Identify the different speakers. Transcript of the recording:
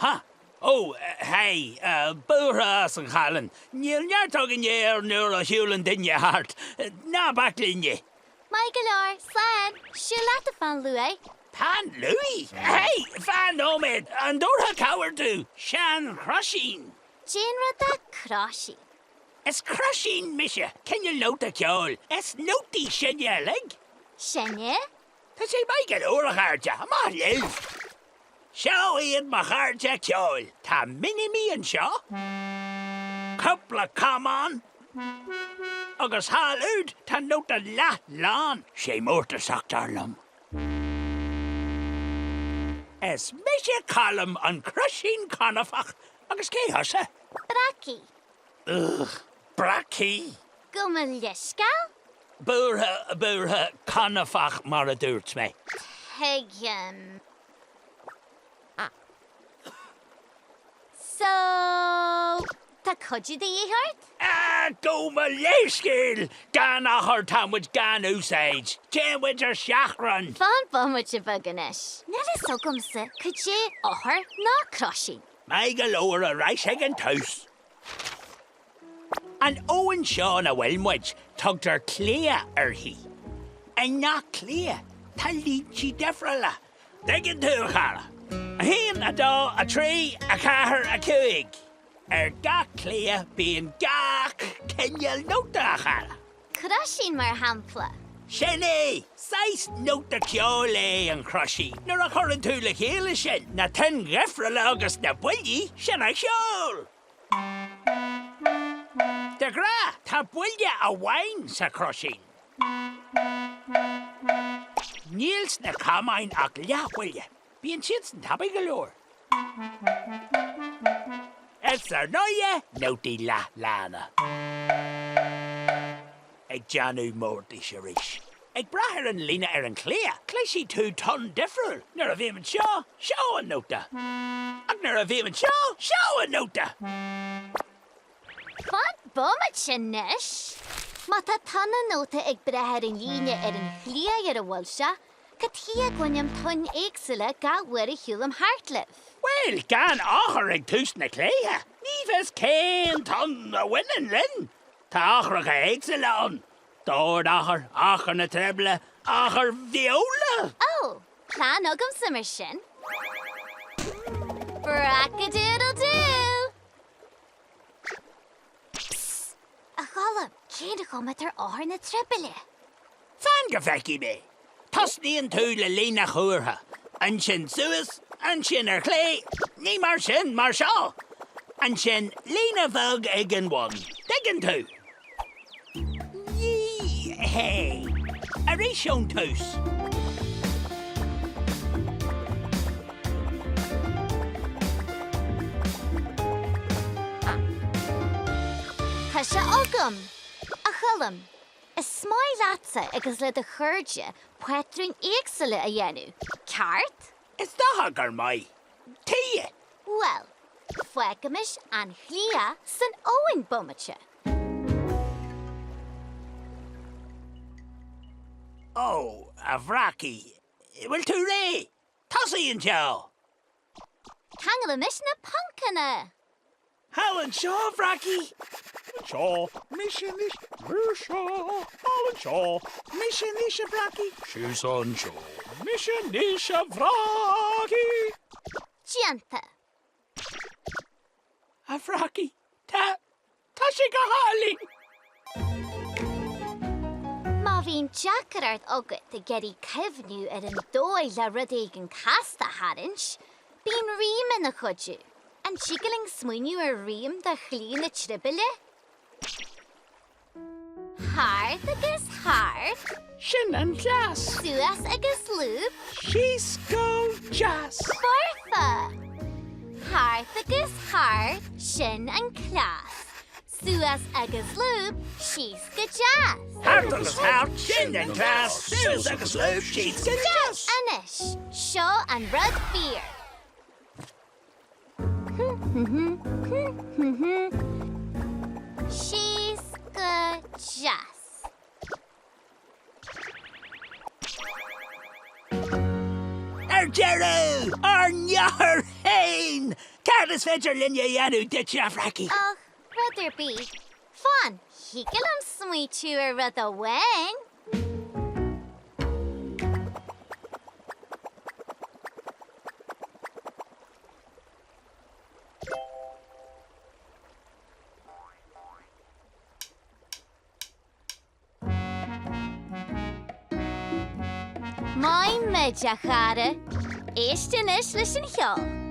Speaker 1: Ha! Ó, hey, buartha as an chlann. Níl neart againn air nuair a shiúlann duine thart. Ná bac linne.
Speaker 2: Maith go leor, slán! Siúil leat, a pheann luaidhe.
Speaker 1: Peann luaidhe? Hey, fan nóiméad, an dtabharfá cabhair domh? Sean-chroisín.
Speaker 2: Cén rud é croisín?
Speaker 1: Is croisín mise, cineál nóta ceoil. Is nótaí sinne uilig.
Speaker 2: Sinne?
Speaker 1: Tá sé maith go leor, a chairde, amach libh! Seo iad mo chairde ceoil. Tá mini-me anseo, cúpla camán, agus thall úd tá nóta leath lán. Sé mórtasach, dar liom. Is mise Colm an Croisín Conafach, agus cé thusa?
Speaker 2: Breacaí.
Speaker 1: Ugh, Breacaí!
Speaker 2: Gabh mo leithscéal?
Speaker 1: Buartha, buartha, conafach mar a dúirt mé.
Speaker 2: Tuigim. So, tá cuidiú de dhíth ort?
Speaker 1: Ah, gabh mo leithscéal! Gan eochair tá muid gan úsáid. Téann muid ar seachrán.
Speaker 2: Fan bomaite beag anois. Níl fhios agamsa cad é eochair ná croisín.
Speaker 1: Maith go leor ar ais ag an tús. An abhainn seo ina bhfuil muid, tugtar claidh uirthi. I ngach claí, tá líntí difriúla. Dtuigeann tú, a chara? 1, 2, 3, 4, 5. Ar gach claí bíonn gach cineál nóta, a chara.
Speaker 2: Croisín, mar shampla.
Speaker 1: Sin é! Saghas nóta ceoil é an chroisín. Nuair a chuireann tú le chéile sin, na toin dhifriúla agus na buillí, sin an cheol! De ghnáth, tá buille amháin sa chroisín. Níl sna camáin ach leathbhuille. Bíonn siadsan tapaidh go leor. Is ar ndóighe, nótaí leathlána. Ag déanamh mórtais arís. Ag brath ar an líne ar an chlaí, cloisfidh tú tonn difriúil. Nuair a bhím anseo, seo an nóta. Ach nuair a bhím anseo, seo an nóta!
Speaker 2: Fan bomaite anois! Má tá tonn an nóta ag brath ar an líne ar an chliath ar a bhfuil sé, cad chuige a gcluinim toin éagsúla gach uair a shiúlaim thart libh?
Speaker 1: Bhuel, gan eochair ag tús na claidhe, ní fios cén tonn a bhaineann linn. Tá eochracha éagsúla ann. Dord-eochair, eochair na treibile, eochair bheola!
Speaker 2: Ó, plean agamsa mar sin. Brack-a-doodle-doo! Psst! A Choilm, cén chuma atá ar eochair na treibile?
Speaker 1: Fan go bhfeicfidh mé. Tosnaíonn tú le líne chuartha, ansin suas, ansin ar chlé, ní mar sin, mar seo! Ansin líne bheag ag an bhun. Dtuigeann tú? Ní hé. Arís ón tús.
Speaker 2: Tá sé agam, a Choilm. Is maith leatsa agus le do chairde pátrúin éagsúla a dhéanamh, ceart?
Speaker 1: Is dócha gur maith. Tuige?
Speaker 2: Bhuel, fágaimis an chliath san abhainn bomaite.
Speaker 1: Ó, a Bhreacaí, bhfuil tú réidh? Tosaigh anseo!
Speaker 2: Ceangailimis na poncanna!
Speaker 1: Thall anseo, a Bhreacaí!
Speaker 3: Anseo, mise anois, mise! Thall anseo, mise anois, a Bhreacaí! Síos anseo, mise anois, a Bhreacaí!
Speaker 2: Déanta!
Speaker 1: A Bhreacaí, tá, tá sé go hálainn!
Speaker 2: Má bhíonn deacracht agat ag iarraidh cuimhniú ar an dóigh le rud éigin casta a tharraingt, bíonn rím ina chuidiú. An dtig linn smaoineamh ar rím do chlaí na tribile? Thart agus thart.
Speaker 1: Sin an cleas.
Speaker 2: Suas agus lúb.
Speaker 1: Síos go deas.
Speaker 2: Foirfe! Thart agus thart, sin an cleas. Suas agus lúb, síos go deas.
Speaker 1: Thart agus thart, sin an cleas. Suas agus lúb, síos go deas.
Speaker 2: Anois, seo an rud fíor. Síos go deas.
Speaker 1: Ar deireadh, ár n-eochair féin! Cad is féidir linn a dhéanamh duit, a Bhreacaí?
Speaker 2: Och, rud ar bith. Fan, thig liom smaoitiú ar rud amháin. Maith muid, a chara. Éist anois leis an cheol.